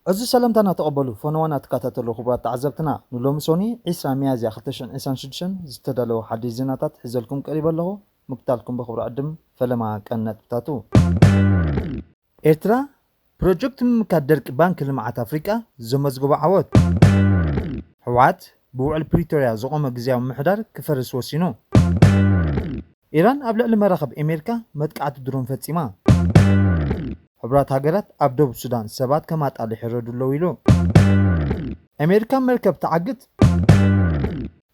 እዚ ሰላምታና ተቐበሉ፣ ፈነዋና ትከታተሉ ክቡራት ተዓዘብትና። ንሎሚ ሶኒ ዕስራ ሚያዝያ ክልተ ሽሕን ዕስራን ሽዱሽተን ዝተዳለወ ሓድሽ ዜናታት ሒዘልኩም ቀሪበ ኣለኹ። ምክታልኩም ብኽብሪ ዕድም ፈለማ ቀን ነጥብታቱ። ኤርትራ ፕሮጀክት ምምካት ደርቂ ባንኪ ልምዓት ኣፍሪቃ ዘመዝግቦ ዓወት። ህወሓት ብውዕል ፕሪቶርያ ዝቖመ ግዝያዊ ምምሕዳር ክፈርስ ወሲኑ። ኢራን ኣብ ልዕሊ መራኽብ ኣሜሪካ መጥቃዕቲ ድሮን ፈጺማ። ሕቡራት ሃገራት ኣብ ደቡብ ሱዳን ሰባት ከም ኣጣል ይሕረዱ ኣለዉ ኢሉ። ኣሜሪካ መርከብ ትዓግት።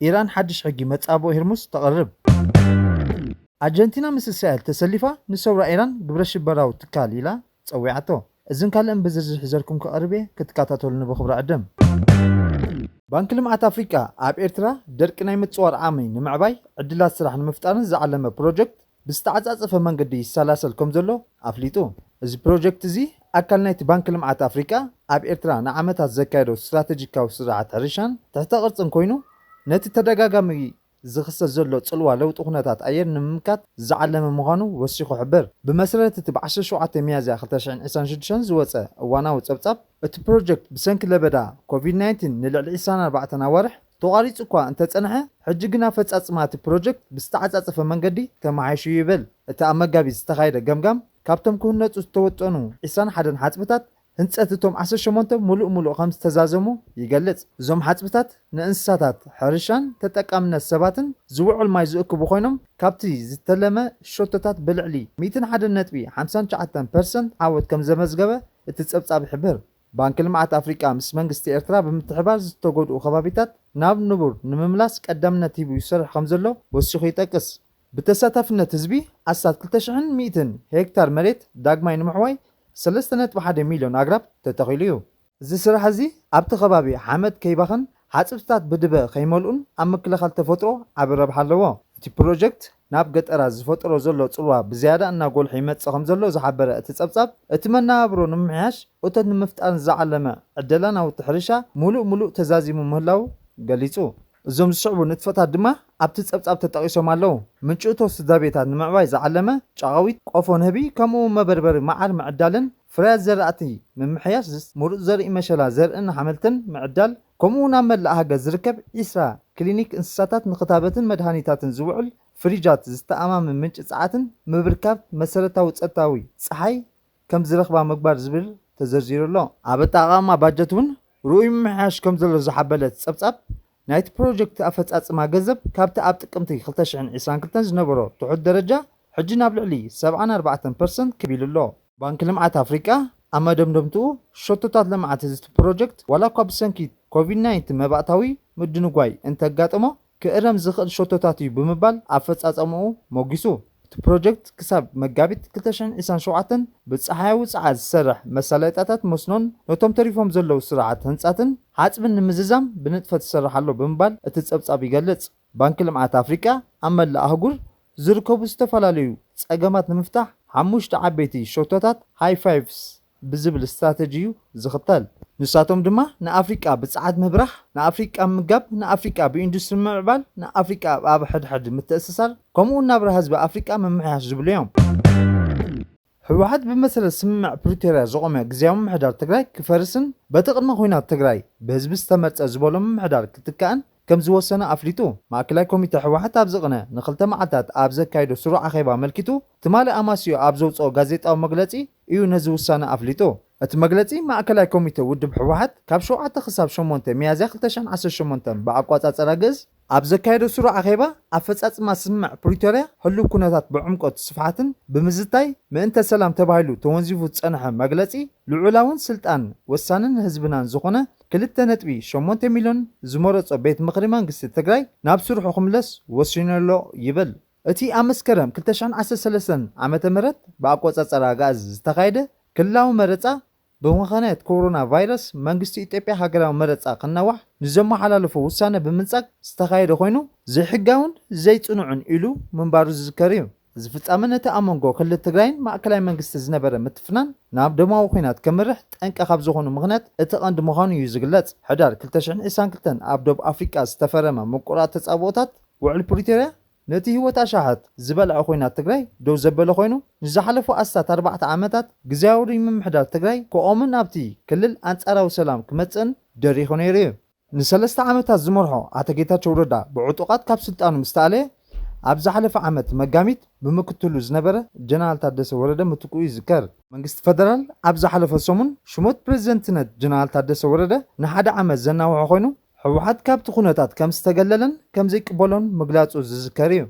ኢራን ሓድሽ ሕጊ መጻብኦ ሄርሙስ ተቕርብ። ኣርጀንቲና ምስ እስራኤል ተሰሊፋ ንሰውራ ኢራን ግብረ ሽበራዊ ትካል ኢላ ጸዊዓቶ። እዝን ካልእን ብዝርዝር ሒዘልኩም ክቐርብ እየ፣ ክትከታተሉኒ ብኽብሪ ዕድም። ባንኪ ልምዓት ኣፍሪቃ ኣብ ኤርትራ ደርቂ ናይ ምጽዋር ዓቕሚ ንምዕባይ ዕድላት ስራሕ ንምፍጣርን ዝዓለመ ፕሮጀክት ብዝተዓጻጸፈ መንገዲ ይሰላሰል ከም ዘሎ ኣፍሊጡ። እዚ ፕሮጀክት እዚ ኣካል ናይቲ ባንኪ ልምዓት ኣፍሪቃ ኣብ ኤርትራ ንዓመታት ዘካየዶ ስትራተጂካዊ ስርዓት ሕርሻን ትሕተ ቅርጽን ኮይኑ ነቲ ተደጋጋሚ ዝኽሰት ዘሎ ጽልዋ ለውጢ ኩነታት ኣየር ንምምካት ዝዓለመ ምዃኑ ወሲኹ ይሕብር። ብመሰረት እቲ ብ ዓሰርተ ሸውዓተ ሚያዝያ ክልተ ሽሕን ዕስራን ሽዱሽተን ዝወጸ እዋናዊ ጸብጻብ፣ እቲ ፕሮጀክት ብሰንኪ ለበዳ ኮቪድ ናይንቲን ንልዕሊ ዕስራን ኣርባዕተን ኣዋርሕ ተቋሪጹ እኳ እንተጸንሐ፣ ሕጂ ግን ኣፈጻጽማ እቲ ፕሮጀክት ብዝተዓጻጸፈ መንገዲ ተመሓይሹ ይብል። እቲ ኣብ መጋቢት ዝተኻየደ ገምጋም፣ ካብቶም ክህነጹ ዝተወጠኑ ዕስራን ሓደን ሓጽብታት፣ ህንጸት እቶም ዓሰርተ ሸሞንተ ምሉእ ምሉእ ከም ዝተዛዘሙ ይገልጽ። እዞም ሓጽብታት ንእንስሳታት ሕርሻን ተጠቃምነት ሰባትን ዝውዕል ማይ ዝእክቡ ኮይኖም፣ ካብቲ ዝተለመ ሸቶታት ብልዕሊ ሚእትን ሓደን ነጥቢ ሓምሳን ትሽዓተን ፐርሰንት ዓወት ከም ዘመዝገበ እቲ ጸብጻብ ይሕብር። ባንኪ ልምዓት ኣፍሪቃ ምስ መንግስቲ ኤርትራ ብምትሕባር ዝተጎድኡ ከባቢታት ናብ ንቡር ንምምላስ ቀዳምነት ሂቡ ይሰርሕ ከም ዘሎ ወሲኹ ይጠቅስ። ብተሳታፍነት ህዝቢ ኣስታት ክልተ ሽሕን ሚእትን ሄክታር መሬት ዳግማይ ንምሕዋይ ሰለስተ ነጥቢ ሓደ ሚልዮን ኣግራብ ተተኺሉ እዩ። እዚ ስራሕ እዚ ኣብቲ ከባቢ ሓመድ ከይባኽን፣ ሓጽብታት ብድበ ከይመልኡን ኣብ ምክልኻል ተፈጥሮ ዓቢ ረብሓ ኣለዎ። እቲ ፕሮጀክት ናብ ገጠራት ዝፈጥሮ ዘሎ ጽልዋ ብዝያዳ እናጎልሐ ይመጽእ ከም ዘሎ ዝሓበረ እቲ ጸብጻብ፣ እቲ መነባብሮ ንምምሕያሽ እቶት ንምፍጣር ዝዓለመ ዕደላ ናውቲ ሕርሻ ምሉእ ምሉእ ተዛዚሙ ምህላዉ ገሊጹ። እዞም ዝስዕቡ ንጥፈታት ድማ ኣብቲ ጸብጻብ ተጠቒሶም ኣለዉ። ምንጪ እቶት ስድራ ቤታት ንምዕባይ ዝዓለመ ጨቓዊት፣ ቆፎ ንህቢ፣ ከምኡ እውን መበርበሪ መዓር ምዕዳልን ፍርያት ዘራእቲ ምምሕያሽ፣ ምሩጽ ዘርኢ መሸላ ዘርእን ኣሕምልትን ምዕዳል፣ ከምኡ እውን ኣብ መላእ ሃገር ዝርከብ ዒስራ ክሊኒክ እንስሳታት ንክታበትን መድሃኒታትን ዝውዕል ፍሪጃት፣ ዝተኣማምን ምንጪ ጸዓትን ምብርካት መሰረታዊ ጸጥታዊ ጸሓይ ከም ዝረኽባ ምግባር ዝብል ተዘርዚሩ ኣሎ። ኣብ ኣጠቓቕማ ባጀት እውን ርኡይ ምምሕያሽ ከም ዘሎ ዝሓበለ እቲ ጸብጻብ፣ ናይቲ ፕሮጀክት ኣፈጻጽማ ገንዘብ ካብቲ ኣብ ጥቅምቲ ክልተ ሽሕን ዕስራን ክልተን ዝነበሮ ትሑት ደረጃ ሕጂ ናብ ልዕሊ ሰብዓን ኣርባዕተን ፐርሰንት ክብ ኢሉ ኣሎ። ባንኪ ልምዓት ኣፍሪቃ ኣብ መደምደምትኡ፣ ሸቶታት ልምዓት እዚ ፕሮጀክት ዋላ እኳ ብሰንኪ ኮቪድ ናይንቲን መባእታዊ ምድንጓይ እንተጋጠሞ፣ ክእረም ዝኽእል ሸቶታት እዩ ብምባል ኣፈጻጸምኡ ሞጊሱ። እቲ ፕሮጀክት ክሳብ መጋቢት ክልተ ሽሕን ዕስራን ሸውዓተን ብጸሓያዊ ጸዓት ዝሰርሕ መሳለጥያታት መስኖን ነቶም ተሪፎም ዘለዉ ስራሓት ህንጻትን ሓጽብን ንምዝዛም ብንጥፈት ይሰርሕ ኣሎ ብምባል እቲ ጸብጻብ ይገልጽ። ባንኪ ልምዓት ኣፍሪቃ ኣብ መላእ ኣህጉር ዝርከቡ ዝተፈላለዩ ጸገማት ንምፍታሕ ሓሙሽተ ዓበይቲ ሸቶታት ሃይ ፋይቭስ ብዝብል ስትራተጂ እዩ ዝኽተል። ንሳቶም ድማ ንኣፍሪቃ ብጸዓት ምብራህ፣ ንኣፍሪቃ ምምጋብ፣ ንኣፍሪቃ ብኢንዱስትሪ ምምዕባል፣ ንኣፍሪቃ ኣብ ሕድሕድ ምትእስሳር፣ ከምኡ እውን ናብራ ህዝቢ ኣፍሪቃ ምምሕያሽ ዝብሉ እዮም። ህወሓት ብመሰረት ስምምዕ ፕሪቶርያ ዝቖመ ግዝያዊ ምምሕዳር ትግራይ ክፈርስን በቲ ቅድመ ኹናት ትግራይ ብህዝቢ ዝተመርጸ ዝበሎ ምምሕዳር ክትካእን ከም ዝወሰነ ኣፍሊጡ። ማእከላይ ኮሚተ ህወሓት ኣብዚ ቅነ ንኽልተ መዓልታት ኣብ ዘካየዶ ስሩዕ ኣኼባ ኣመልኪቱ፣ ትማሊ ኣማስዩ ኣብ ዘውጽኦ ጋዜጣዊ መግለጺ እዩ ነዚ ውሳነ ኣፍሊጡ። እቲ መግለጺ፣ ማእከላይ ኮሚተ ውድብ ህወሓት ካብ ሸውዓተ ክሳብ ሸሞንተ ሚያዝያ ክልተ ሽሕን ዓሰርተ ሸሞንተን ብኣቋጻጽራ ግእዝ ኣብ ዘካየዶ ስሩዕ ኣኼባ፣ ኣፈጻጽማ ስምምዕ ፕሪቶርያ ህሉው ኩነታት ብዕምቆት ስፍሓትን ብምዝታይ፣ ምእንተ ሰላም ተባሂሉ ተወንዚፉ ዝጸንሐ መግለጺ፣ ልዑላውን ስልጣን ወሳንን ህዝብናን ዝኾነ ክልተ ነጥቢ ሸሞንተ ሚልዮን ዝመረጾ ቤት ምኽሪ መንግስቲ ትግራይ ናብ ስርሑ ክምለስ ወሲኑ ኣሎ ይብል። እቲ ኣብ መስከረም ክልተ ሽሕን ዓሰርተ ሰለስተን ዓመተ ምህረት ብኣቆጻጽራ ኣግኣዚ ዝተኻየደ ክልላዊ መረጻ፣ ብምኽንያት ኮሮና ቫይረስ መንግስቲ ኢትዮጵያ ሃገራዊ መረጻ ክናዋሕ ንዘመሓላለፎ ውሳነ ብምንጻግ ዝተኻየደ ኮይኑ፣ ዘይሕጋውን ዘይጽኑዕን ኢሉ ምንባሩ ዝዝከር እዩ። እዚ ፍጻመ ነቲ ኣብ መንጎ ክልል ትግራይን ማእከላይ መንግስቲ ዝነበረ ምትፍናን ናብ ደማዊ ኲናት ከምርሕ ጠንቂ ካብ ዝኾኑ ምኽንያት እቲ ቀንዲ ምዃኑ እዩ ዝግለጽ። ሕዳር ክልተ ሽሕን ዕስራን ክልተን ኣብ ደቡብ ኣፍሪቃ ዝተፈረመ ምቁራጽ ተጻብኦታት ውዕል ፕሪቶርያ ነቲ ህይወት ኣሻሓት ዝበልዐ ኹናት ትግራይ ደው ዘበለ ኮይኑ፣ ንዝሓለፉ ኣስታት ኣርባዕተ ዓመታት ግዝያዊ ምምሕዳር ትግራይ ክቖምን ኣብቲ ክልል ኣንጻራዊ ሰላም ክመጽእን ደሪኹ ነይሩ እዩ። ንሰለስተ ዓመታት ዝመርሖ ኣቶ ጌታቸው ረዳ ብዕጡቓት ካብ ስልጣኑ ምስ ተኣለየ፣ ኣብ ዝሓለፈ ዓመት መጋቢት ብምክትሉ ዝነበረ ጀነራል ታደሰ ወረደ ምትክኡ ይዝከር። መንግስቲ ፈደራል ኣብ ዝሓለፈ ሰሙን ሽሞት ፕሬዝደንትነት ጀነራል ታደሰ ወረደ ንሓደ ዓመት ዘናውሖ ኮይኑ፣ ህወሓት ካብቲ ኩነታት ከም ዝተገለለን ከም ዘይቅበሎን ምግላጹ ዝዝከር እዩ።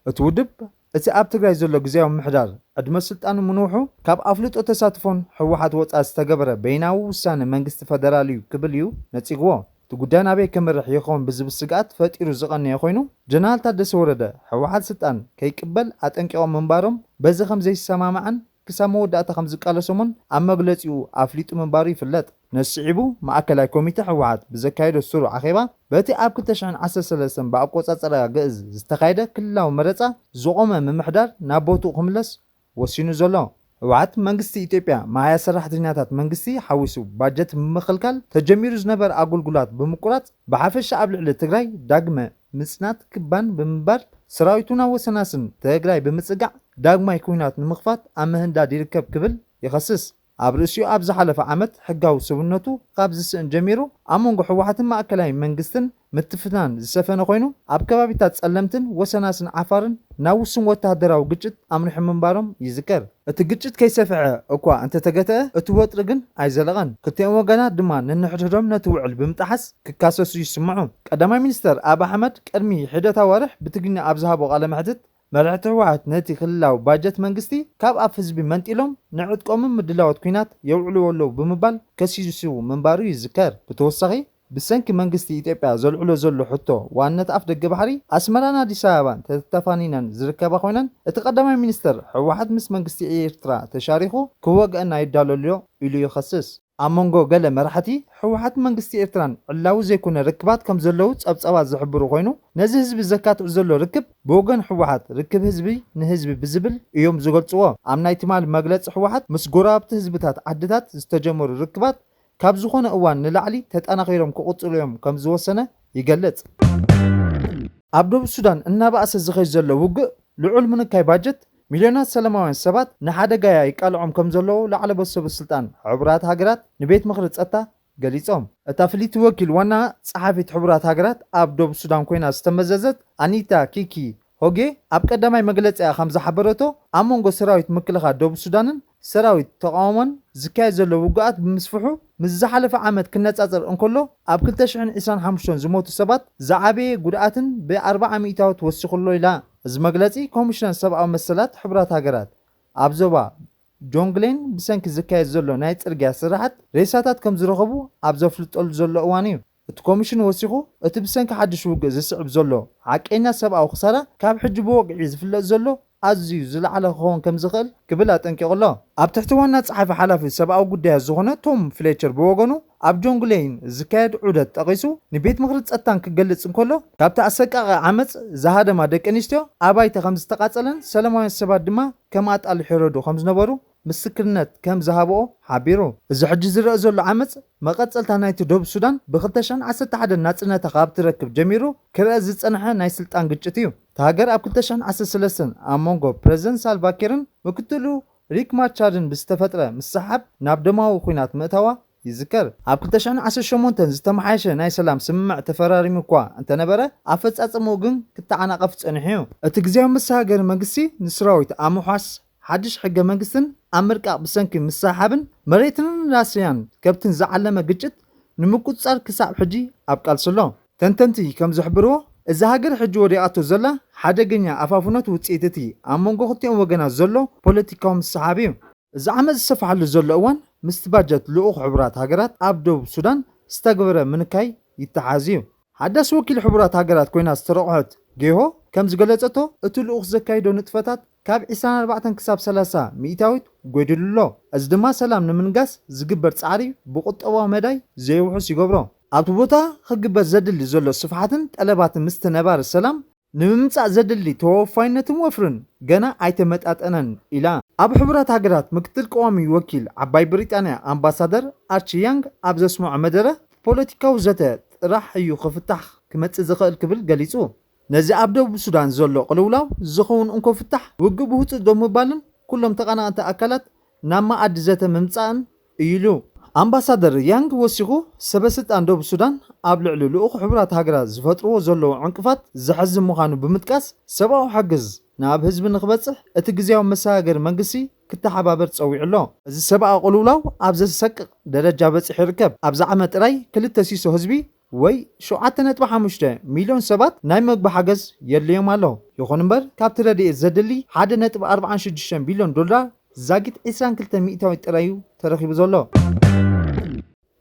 እቲ ውድብ፣ እቲ ኣብ ትግራይ ዘሎ ግዝያዊ ምምሕዳር ዕድመ ስልጣኑ ምንውሑ ካብ ኣፍልጦ ተሳትፎን ህወሓት ወፃኢ ዝተገበረ በይናዊ ውሳነ መንግስቲ ፈደራል እዩ ክብል እዩ ነፂግዎ። እቲ ጉዳይ ናበይ ከምርሕ ይኸውን ብዝብል ስግኣት ፈጢሩ ዝቐነየ ኮይኑ፣ ጀነራል ታደሰ ወረደ ህወሓት ስልጣን ከይቅበል ኣጠንቂቖም ምንባሮም፣ በዚ ከም ዘይሰማማዕን ክሳብ መወዳእታ ከም ዝቃለሶምን ኣብ መግለጺኡ ኣፍሊጡ ምንባሩ ይፍለጥ። ነዚ ስዒቡ፣ ማእከላይ ኮሚተ ህወሓት ብዘካየዶ ስሩዕ ኣኼባ፣ በቲ ኣብ ክልተ ሽሕን ዓሰርተ ሰለስተን ብኣቆጻጽራ ግእዝ ዝተኻየደ ክልላዊ መረጻ ዝቖመ ምምሕዳር ናብ ቦትኡ ክምለስ ወሲኑ ዘሎ። ህወሓት መንግስቲ ኢትዮጵያ መሃያ ሰራሕተኛታት መንግስቲ ሓዊሱ ባጀት ብምኽልካል ተጀሚሩ ዝነበረ ኣገልግሎት ብምቁራጽ፣ ብሓፈሻ ኣብ ልዕሊ ትግራይ ዳግመ ምጽናት ክባን ብምንባር፣ ሰራዊቱ ናብ ወሰናስን ትግራይ ብምጽጋዕ ዳግማይ ኲናት ንምኽፋት ኣብ ምህንዳድ ይርከብ ክብል ይኸስስ። ኣብ ርእሲኡ ኣብ ዝሓለፈ ዓመት ሕጋዊ ስብነቱ ካብ ዝስእን ጀሚሩ ኣብ መንጎ ህወሓትን ማእከላይ መንግስትን ምትፍናን ዝሰፈነ ኮይኑ፣ ኣብ ከባቢታት ጸለምትን ወሰናስን ዓፋርን ናብ ውሱን ወተሃደራዊ ግጭት ኣምሪሑ ምንባሮም ይዝከር። እቲ ግጭት ከይሰፍሐ እኳ እንተተገተአ፣ እቲ ወጥሪ ግን ኣይዘለቐን። ክልቲኦም ወገናት ድማ ነንሕድሕዶም ነቲ ውዕል ብምጥሓስ ክካሰሱ ይስምዑ። ቀዳማይ ሚኒስተር ኣብ ኣሕመድ ቅድሚ ሒደት ኣዋርሕ ብትግርኛ ኣብ ዝሃቦ ቃለ መሕትት፣ መራሕቲ ህወሓት ነቲ ክልላዊ ባጀት መንግስቲ ካብ ኣፍ ህዝቢ መንጢሎም ንዕጥቆምን ምድላዎት ኲናት የውዕልዎ ኣለዉ ብምባል ከሲሱ ምንባሩ ይዝከር። ብተወሳኺ፣ ብሰንኪ መንግስቲ ኢትዮጵያ ዘልዕሎ ዘሎ ሕቶ ዋንነት ኣፍ ደገ ባሕሪ ኣስመራን ኣዲስ ኣበባን ተተፋኒነን ዝርከባ ኮይነን፣ እቲ ቀዳማይ ሚኒስተር ህወሓት ምስ መንግስቲ ኤርትራ ተሻሪኹ ክወግአና ይዳሎ ኣሎ ኢሉ ይኸስስ። ኣብ መንጎ ገለ መራሕቲ ህወሓት መንግስቲ ኤርትራን ዕላዊ ዘይኮነ ርክባት ከም ዘለዉ ጸብጸባት ዝሕብሩ ኮይኑ፣ ነዚ ህዝቢ ዘካትዕ ዘሎ ርክብ ብወገን ህወሓት ርክብ ህዝቢ ንህዝቢ ብዝብል እዮም ዝገልጽዎ። ኣብ ናይ ትማሊ መግለጺ ህወሓት ምስ ጎረባብቲ ህዝብታት ዓድታት ዝተጀመሩ ርክባት ካብ ዝኾነ እዋን ንላዕሊ ተጠናኺሮም ክቕጽሉ እዮም ከም ዝወሰነ ይገልጽ። ኣብ ደቡብ ሱዳን እናበኣሰ ዝኸይድ ዘሎ ውግእ ልዑል ምንካይ ባጀት ሚልዮናት ሰላማውያን ሰባት ንሓደጋ ይቃልዖም ከም ዘለዉ ላዕለዎት ሰበ ስልጣን ሕቡራት ሃገራት ንቤት ምኽሪ ጸጥታ ገሊጾም። እታ ፍልይቲ ወኪል ዋና ጸሓፊት ሕቡራት ሃገራት ኣብ ደቡብ ሱዳን ኮይና ዝተመዘዘት ኣኒታ ኪኪ ሆጌ ኣብ ቀዳማይ መግለጺኣ ከም ዝሓበረቶ፣ ኣብ መንጎ ሰራዊት ምክልኻል ደቡብ ሱዳንን ሰራዊት ተቓውሞን ዝካየድ ዘሎ ውግኣት ብምስፍሑ፣ ምስ ዝሓለፈ ዓመት ክነጻጸር እንከሎ፣ ኣብ ክልተ ሽሕን ዕስራን ሓሙሽተን ዝሞቱ ሰባት ዝዓበየ ጉድኣትን ብ ኣርብዓ ሚእታዊት ወሲኹ ኣሎ ኢላ። እዚ መግለጺ ኮሚሽነር ሰብኣዊ መሰላት ሕቡራት ሃገራት ኣብ ዞባ ጆንግሌን ብሰንኪ ዝካየድ ዘሎ ናይ ጽርግያ ስራሓት ሬሳታት ከም ዝረኸቡ ኣብ ዘፍልጠሉ ዘሎ እዋን እዩ። እቲ ኮሚሽን ወሲኹ፣ እቲ ብሰንኪ ሓድሽ ውግእ ዝስዕብ ዘሎ ሓቀኛ ሰብኣዊ ክሳራ ካብ ሕጂ ብወግዒ ዝፍለጥ ዘሎ ኣዝዩ ዝለዓለ ክኸውን ከም ዝኽእል ክብል ኣጠንቂቑ ኣሎ። ኣብ ትሕቲ ዋና ጸሓፊ ሓላፊ ሰብኣዊ ጉዳያት ዝኾነ ቶም ፍሌቸር ብወገኑ፣ ኣብ ጆንግሌን ዝካየድ ዑደት ጠቒሱ፣ ንቤት ምኽሪ ጸጥታን ክገልጽ እንከሎ፣ ካብቲ ኣሰቃቒ ዓመጽ ዝሃደማ ደቂ ኣንስትዮ ኣባይቲ ከም ዝተቓጸለን ሰላማውያን ሰባት ድማ ከም ኣጣል ይሕረዱ ከም ዝነበሩ ምስክርነት ከም ዝሃብኦ ሓቢሩ። እዚ ሕጂ ዝረአ ዘሎ ዓመጽ መቐጸልታ ናይቲ ደቡብ ሱዳን ብ ክልተ ሽሕን ዓሰርተ ሓደን ናጽነታ ካብ ትረክብ ጀሚሩ ክረአ ዝጸንሐ ናይ ስልጣን ግጭት እዩ። እታ ሃገር ኣብ ክልተ ሽሕን ዓሰርተ ሰለስተን ኣብ መንጎ ፕረዚደንት ሳልቫ ኪርን ምክትሉ ሪክ ማቻርን ብዝተፈጥረ ምስሕሓብ ናብ ደማዊ ኲናት ምእታዋ ይዝከር። ኣብ ክልተ ሽሕን ዓሰርተ ሸሞንተን ዝተመሓየሸ ናይ ሰላም ስምምዕ ተፈራሪሙ እኳ እንተነበረ፣ ኣፈጻጽምኡ ግን ክተዓናቐፍ ጸኒሑ እዩ። እቲ ግዝያዊ መሰጋገሪ መንግስቲ ንሰራዊት ኣብ ምውሓስ፣ ሓድሽ ሕገ መንግስትን ኣብ ምርቃቕ ብሰንኪ ምስሕሓብን መሬትን ራስያን ከብትን ዝዓለመ ግጭት ንምቁጽጻር ክሳብ ሕጂ ኣብ ቃልሲ ኣሎ። ተንተንቲ ከም ዝሕብርዎ፣ እዛ ሃገር ሕጂ ወዲቓቶ ዘላ ሓደገኛ ኣፋፍኖት ውጽኢት እቲ ኣብ መንጎ ክልቲኦም ወገናት ዘሎ ፖለቲካዊ ምስሕሓብ እዩ። እዚ ዓመጽ ዝሰፍሓሉ ዘሎ እዋን ምስቲ ባጀት ልኡኽ ሕቡራት ሃገራት ኣብ ደቡብ ሱዳን ዝተግበረ ምንካይ ይተሓዝ እዩ። ሓዳስ ወኪል ሕቡራት ሃገራት ኮይና ዝተረቑሐት ጌሆ ከም ዝገለጸቶ፣ እቲ ልኡኽ ዘካይዶ ንጥፈታት ካብ ዕስራን ኣርባዕተን ክሳብ ሰላሳ ሚእታዊት ጎዲሉ ኣሎ። እዚ ድማ ሰላም ንምንጋስ ዝግበር ጻዕሪ ብቁጠባዊ መዳይ ዘይውሑስ ይገብሮ። ኣብቲ ቦታ ክግበር ዘድሊ ዘሎ ስፍሓትን ጠለባትን ምስቲ ነባሪ ሰላም ንምምጻእ ዘድሊ ተወፋይነትን ወፍርን ገና ኣይተመጣጠነን ኢላ። ኣብ ሕቡራት ሃገራት ምክትል ቀዋሚ ወኪል ዓባይ ብሪጣንያ ኣምባሳደር ኣርቺ ያንግ ኣብ ዘስምዖ መደረ፣ ፖለቲካዊ ዘተ ጥራሕ እዩ ክፍታሕ ክመጽእ ዝኽእል ክብል ገሊጹ። ነዚ ኣብ ደቡብ ሱዳን ዘሎ ቅልውላው ዝኸውን እንኮ ፍታሕ፣ ውግእ ብህጹጽ ደው ምባልን ኩሎም ተቐናቐንቲ ኣካላት ናብ መኣዲ ዘተ ምምጻእን እዩ ኢሉ። ኣምባሳደር ያንግ ወሲኹ፣ ሰበ ስልጣን ደቡብ ሱዳን ኣብ ልዕሊ ልኡኽ ሕቡራት ሃገራት ዝፈጥርዎ ዘለዉ ዕንቅፋት ዘሕዝን ምዃኑ ብምጥቃስ፣ ሰብኣዊ ሓገዝ ናብ ህዝቢ ንክበጽሕ እቲ ግዝያዊ መሰጋገሪ መንግስቲ ክተሓባበር ጸዊዑ ኣሎ። እዚ ሰብኣዊ ቅልውላው ኣብ ዘሰቅቕ ደረጃ በጺሑ ይርከብ። ኣብዚ ዓመት ጥራይ ክልተ ሲሶ ህዝቢ ወይ ሸውዓተ ነጥቢ ሓሙሽተ ሚልዮን ሰባት ናይ መግቢ ሓገዝ የድልዮም ኣሎ። ይኹን እምበር ካብቲ ረድኤት ዘድሊ ሓደ ነጥቢ ኣርባዓን ሽዱሽተን ቢልዮን ዶላር ዛጊት ዕስራን ክልተን ሚእታዊት ጥራይ እዩ ተረኺቡ ዘሎ።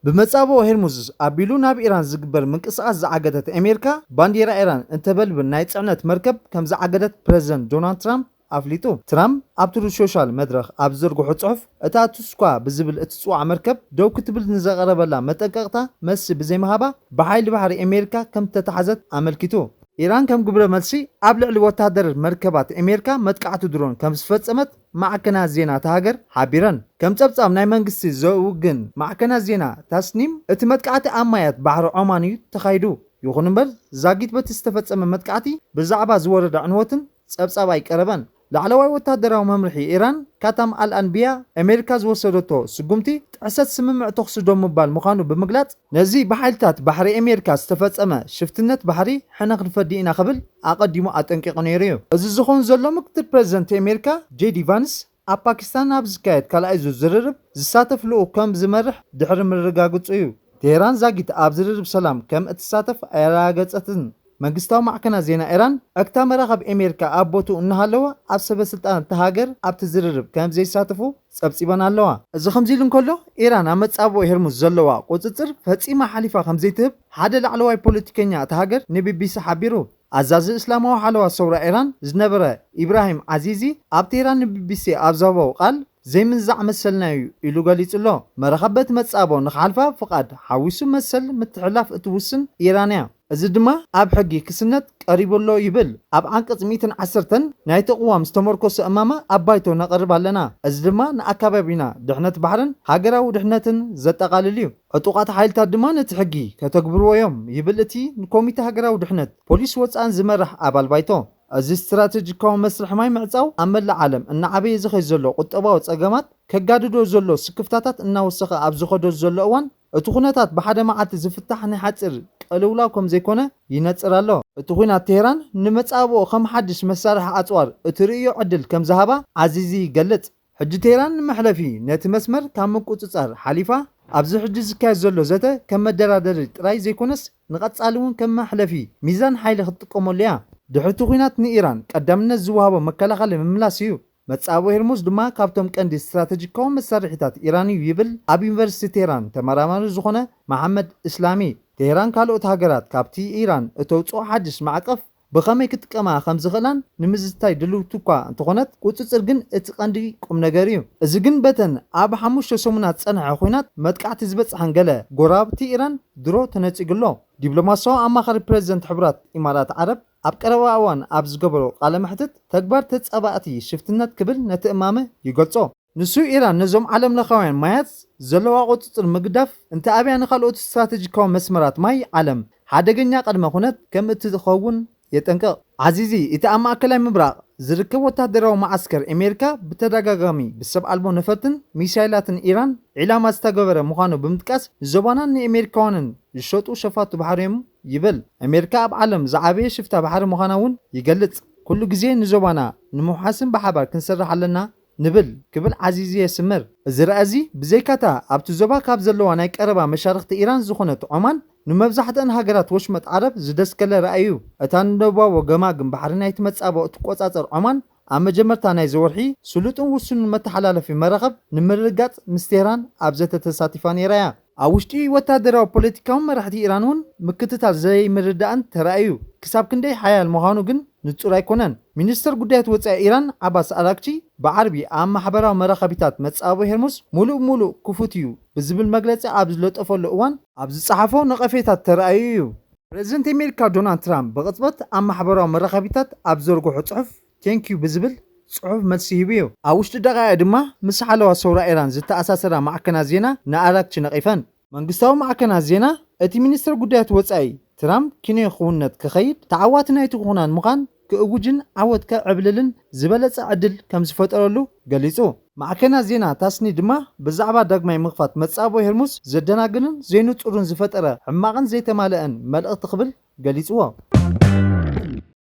ብመጻብኦ ሄርሙዝ ኣቢሉ ናብ ኢራን ዝግበር ምንቅስቓስ ዝዓገተት ኣሜሪካ፣ ባንዲራ ኢራን እተበልብል ናይ ጽዕነት መርከብ ከም ዝዓገተት ፕረዚደንት ዶናልድ ትራምፕ ኣፍሊጡ። ትራምፕ ኣብ ትሩዝ ሶሻል መድረኽ ኣብ ዝዘርግሖ ጽሑፍ፣ እታ ቱስኳ ብዝብል እትጽዋዕ መርከብ ደው ክትብል ንዘቕረበላ መጠንቀቕታ መልሲ ብዘይምሃባ ብሓይሊ ባሕሪ ኣሜሪካ ከም እተታሕዘት ኣመልኪቱ። ኢራን ከም ግብረ መልሲ ኣብ ልዕሊ ወተሃደር መርከባት ኣሜሪካ መጥቃዕቲ ድሮን ከም ዝፈጸመት ማዕከናት ዜና እታ ሃገር ሓቢረን። ከም ጸብጻብ ናይ መንግስቲ ዘውግን ማዕከናት ዜና ታስኒም፣ እቲ መጥቃዕቲ ኣብ ማያት ባሕሪ ዖማን እዩ ተኻይዱ። ይኹን እምበር ዛጊት በቲ ዝተፈጸመ መጥቃዕቲ ብዛዕባ ዝወረደ ዕንወትን ጸብጻብ ኣይቀረበን። ላዕለዋይ ወተሃደራዊ መምርሒ ኢራን ካታም ኣል ኣንቢያ፣ ኣሜሪካ ዝወሰደቶ ስጉምቲ ጥሕሰት ስምምዕ ተኹሲ ደው ምባል ምዃኑ ብምግላጽ፣ ነዚ ብሓይልታት ባሕሪ ኣሜሪካ ዝተፈጸመ ሽፍትነት ባሕሪ ሕነ ክንፈዲ ኢና ክብል ኣቐዲሙ ኣጠንቂቑ ነይሩ እዩ። እዚ ዝኾን ዘሎ ምክትል ፕረዚደንት ኣሜሪካ ጄዲ ቫንስ ኣብ ፓኪስታን ኣብ ዝካየድ ካልኣይ ዙር ዝርርብ ዝሳተፍ ልኡኽ ከም ዝመርሕ ድሕሪ ምርጋግጹ እዩ። ቴህራን ዛጊት ኣብ ዝርርብ ሰላም ከም እትሳተፍ ኣየረጋገጸትን። መንግስታዊ ማዕከናት ዜና ኢራን፣ ዕግታ መራኸብ ኣሜሪካ ኣብ ቦትኡ እናሃለወ፣ ኣብ ሰበ ስልጣን እታ ሃገር ኣብቲ ዝርርብ ከም ዘይሳተፉ ጸብጺበን ኣለዋ። እዚ ከምዚ ኢሉ እንከሎ፣ ኢራን ኣብ መጻብኦ ሄርሙዝ ዘለዋ ቁጽጽር ፈጺማ ሓሊፋ ከም ዘይትህብ ሓደ ላዕለዋይ ፖለቲከኛ እታ ሃገር ንቢቢሲ ሓቢሩ። ኣዛዚ እስላማዊ ሓለዋ ሰውራ ኢራን ዝነበረ ኢብራሂም ዓዚዚ ኣብ ቴህራን ንቢቢሲ ኣብ ዝሃቦ ቃል፣ ዘይምንዛዕ መሰልና እዩ ኢሉ ገሊጹ ኣሎ። መራኸብ በቲ መጻብኦ ንኽሓልፋ ፍቓድ ሓዊሱ መሰል ምትሕልላፍ እትውስን ኢራን እያ። እዚ ድማ ኣብ ሕጊ ክስነት ቀሪቡ ኣሎ ይብል። ኣብ ዓንቀጽ ሚእትን ዓሰርተን ናይቲ ቅዋም ዝተመርኮሰ እማመ ኣብ ባይቶ ነቕርብ ኣለና። እዚ ድማ ንኣከባቢና፣ ድሕነት ባሕርን ሃገራዊ ድሕነትን ዘጠቓልል እዩ። ዕጡቓት ሓይልታት ድማ ነቲ ሕጊ ከተግብርዎ እዮም ይብል እቲ ንኮሚተ ሃገራዊ ድሕነት፣ ፖሊስ ወጻእን ዝመርሕ ኣባል ባይቶ። እዚ ስትራተጂካዊ መስርሕ ማይ ምዕጻው ኣብ መላእ ዓለም እናዓበየ ዝኸይድ ዘሎ ቁጠባዊ ጸገማት ከጋድዶ ዘሎ ስክፍታታት እናወሰኸ ኣብ ዝኸዶ ዘሎ እዋን፣ እቲ ኩነታት ብሓደ መዓልቲ ዝፍታሕ ናይ ሓጺር ቅልውላው ከም ዘይኮነ ይነጽር ኣሎ። እቲ ኲናት ቴህራን ንመጻብኦ ከም ሓድሽ መሳርሒ ኣጽዋር እትርእዮ ዕድል ከም ዝሃባ ዓዚዚ ይገልጽ። ሕጂ ቴህራን ንመሕለፊ ነቲ መስመር ካብ ምቁጽጻር ሓሊፋ፣ ኣብዚ ሕጂ ዝካየድ ዘሎ ዘተ ከም መደራደሪ ጥራይ ዘይኮነስ፣ ንቐጻሊ እውን ከም መሕለፊ ሚዛን ሓይሊ ክትጥቀመሉ እያ። ድሕሪ እቲ ኲናት ንኢራን ቀዳምነት ዝወሃቦ መከላኸሊ ምምላስ እዩ። መጻብኦ ሄርሙዝ ድማ ካብቶም ቀንዲ ስትራተጂካዊ መሳርሒታት ኢራን እዩ ይብል ኣብ ዩኒቨርሲቲ ቴህራን ተመራማሪ ዝኾነ መሓመድ እስላሚ። ቴህራን ካልኦት ሃገራት ካብቲ ኢራን እተውጽኦ ሓድሽ ማዕቀፍ ብኸመይ ክጥቀማ ከም ዝኽእላን ንምዝታይ ድልውቲ እኳ እንተኾነት፣ ቁጽጽር ግን እቲ ቀንዲ ቁም ነገር እዩ። እዚ ግን በተን ኣብ ሓሙሽተ ሰሙናት ዝጸንሐ ኲናት መጥቃዕቲ ዝበጽሐን ገለ ጎረባብቲ ኢራን ድሮ ተነጺጉ ኣሎ። ዲፕሎማሲያዊ ኣማኻሪ ፕረዚደንት ሕቡራት ኢማራት ዓረብ ኣብ ቀረባ እዋን ኣብ ዝገበሮ ቃለ መሕትት፣ ተግባር ተጻባእቲ ሽፍትነት ክብል ነቲ እማመ ይገልጾ። ንሱ፣ ኢራን ነዞም ዓለምለኻውያን ማያት ዘለዋ ቁጽጽር ምግዳፍ እንተኣብያ ንኻልኦት ስትራተጂካዊ መስመራት ማይ ዓለም ሓደገኛ ቅድመ ኩነት ከም እትኸውን የጠንቅቕ። ዓዚዚ፣ እቲ ኣብ ማእከላይ ምብራቕ ዝርከብ ወተሃደራዊ መዓስከር ኣሜሪካ ብተደጋጋሚ ብሰብ ኣልቦ ነፈርትን ሚሳይላትን ኢራን ዒላማ ዝተገበረ ምዃኑ ብምጥቃስ፣ ንዞባናን ንኣሜሪካውያንን ዝሸጡ ሸፋቱ ባሕሪ እዮም ይብል። ኣሜሪካ ኣብ ዓለም ዝዓበየ ሽፍታ ባሕሪ ምዃና እውን ይገልጽ። ኩሉ ግዜ ንዞባና ንምውሓስን ብሓባር ክንሰርሕ ኣለና ንብል ክብል ዓዚዚ የስምር። እዚ ራእዚ ብዘይካታ ኣብቲ ዞባ ካብ ዘለዋ ናይ ቀረባ መሻርኽቲ ኢራን ዝኾነት ዖማን፣ ንመብዛሕትአን ሃገራት ወሽመጥ ዓረብ ዝደስከለ ራእይ እዩ። እታ ንደቡባዊ ገማግም ባሕሪ ናይቲ መጻብኦ እትቆጻጸር ዖማን፣ ኣብ መጀመርታ ናይዚ ወርሒ ስሉጥን ውሱንን መተሓላለፊ መራኸብ ንምርግጋጽ ምስ ቴህራን ኣብ ዘተ ተሳቲፋ ነይራ እያ። ኣብ ውሽጢ ወታደራዊ ፖለቲካውን መራሕቲ ኢራን እውን ምክትታል ዘይምርዳእን ተራእዩ። ክሳብ ክንደይ ሓያል ምዃኑ ግን ንጹር ኣይኮነን። ሚኒስተር ጉዳያት ወጻኢ ኢራን ዓባስ ኣራግቺ ብዓርቢ ኣብ ማሕበራዊ መራኸቢታት መጻብኦ ሄርሙዝ ሙሉእ ብሙሉእ ክፉት እዩ ብዝብል መግለጺ ኣብ ዝለጠፈሉ እዋን ኣብ ዝጸሓፎ ነቐፌታት ተራእዩ እዩ። ፕረዚደንት ኣሜሪካ ዶናልድ ትራምፕ ብቕጽበት ኣብ ማሕበራዊ መራኸቢታት ኣብ ዘርግሖ ጽሑፍ፣ ቴንኪዩ ብዝብል ጽሑፍ መልሲ ሂቡ እዩ። ኣብ ውሽጢ ደቓይቕ ድማ ምስ ሓለዋ ሰውራ ኢራን ዝተኣሳሰራ ማዕከናት ዜና ንኣራግቺ ነቒፈን። መንግስታዊ ማዕከናት ዜና፣ እቲ ሚኒስትር ጉዳያት ወጻኢ ትራምፕ ኪኖ ክውነት ክኸይድ፣ ተዓዋቲ ናይቲ ኩናን ምዃን ክእውጅን ዓወት ከዕብልልን ዝበለጸ ዕድል ከም ዝፈጠረሉ ገሊጹ። ማዕከናት ዜና ታስኒ ድማ ብዛዕባ ዳግማይ ምኽፋት መጻቦ ሄርሙስ ዘደናግርን ዘይንጹርን ዝፈጠረ ሕማቕን ዘይተማልአን መልእኽቲ ክብል ገሊጽዎ።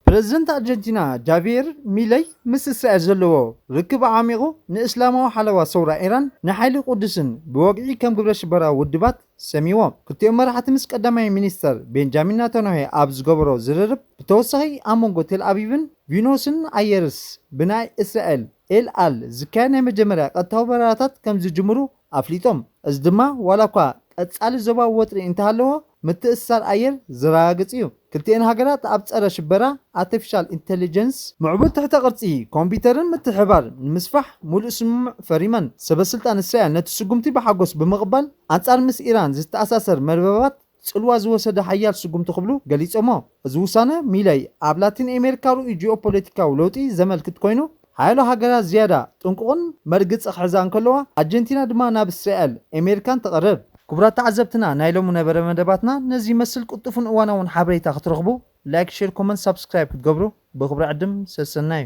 ፕረዚደንት ኣርጀንቲና ጃቪየር ሚለይ ምስ እስራኤል ዘለዎ ርክብ ዓሚቑ፣ ንእስላማዊ ሓለዋ ሰውራ ኢራን ንሓይሊ ቅዱስን ብወግዒ ከም ግብረ ሽበራ ውድባት ሰሚዎ። ክልቲኦም መራሕቲ ምስ ቀዳማይ ሚኒስተር ቤንጃሚን ናታንያሁ ኣብ ዝገበሮ ዝርርብ፣ ብተወሳኺ ኣብ መንጎ ቴል ኣቪቭን ቪኖስን ኣየርስ ብናይ እስራኤል ኤል ኣል ዝካየድ ናይ መጀመርያ ቀጥታዊ በረራታት ከም ዝጅምሩ ኣፍሊጦም። እዚ ድማ ዋላ እኳ ቀጻሊ ዞባዊ ወጥሪ እንተሃለዎ፣ ምትእስሳር ኣየር ዘረጋግጽ እዩ። ክልቲኤን ሃገራት ኣብ ጸረ ሽበራ፣ ኣርቲፊሻል ኢንተሊጀንስ፣ ምዕቡል ትሕተ ቅርጺ ኮምፒውተርን ምትሕብባር ንምስፋሕ ምሉእ ስምምዕ ፈሪመን። ሰበ ስልጣን እስራኤል ነቲ ስጉምቲ ብሓጎስ ብምቕባል፣ ኣንጻር ምስ ኢራን ዝተኣሳሰር መርበባት ጽልዋ ዝወሰደ ሓያል ስጉምቲ ክብሉ ገሊጾሞ። እዚ ውሳነ ሚለይ ኣብ ላቲን ኣሜሪካ ርእዩ ጂኦፖለቲካዊ ለውጢ ዘመልክት ኮይኑ፣ ሓያሎ ሃገራት ዝያዳ ጥንቁቕን መርግጺ ክሕዛ እንከለዋ፣ ኣርጀንቲና ድማ ናብ እስራኤል ኣሜሪካን ትቐርብ። ክቡራት ተዓዘብትና፣ ናይ ሎሚ ነበረ መደባትና ነዚ ይመስል። ቅልጡፍን እዋናውን ሓበሬታ ክትረኽቡ ላይክ፣ ሼር፣ ኮመንት፣ ሳብስክራይብ ክትገብሩ ብኽብሪ ዕድም ሰሰናዩ።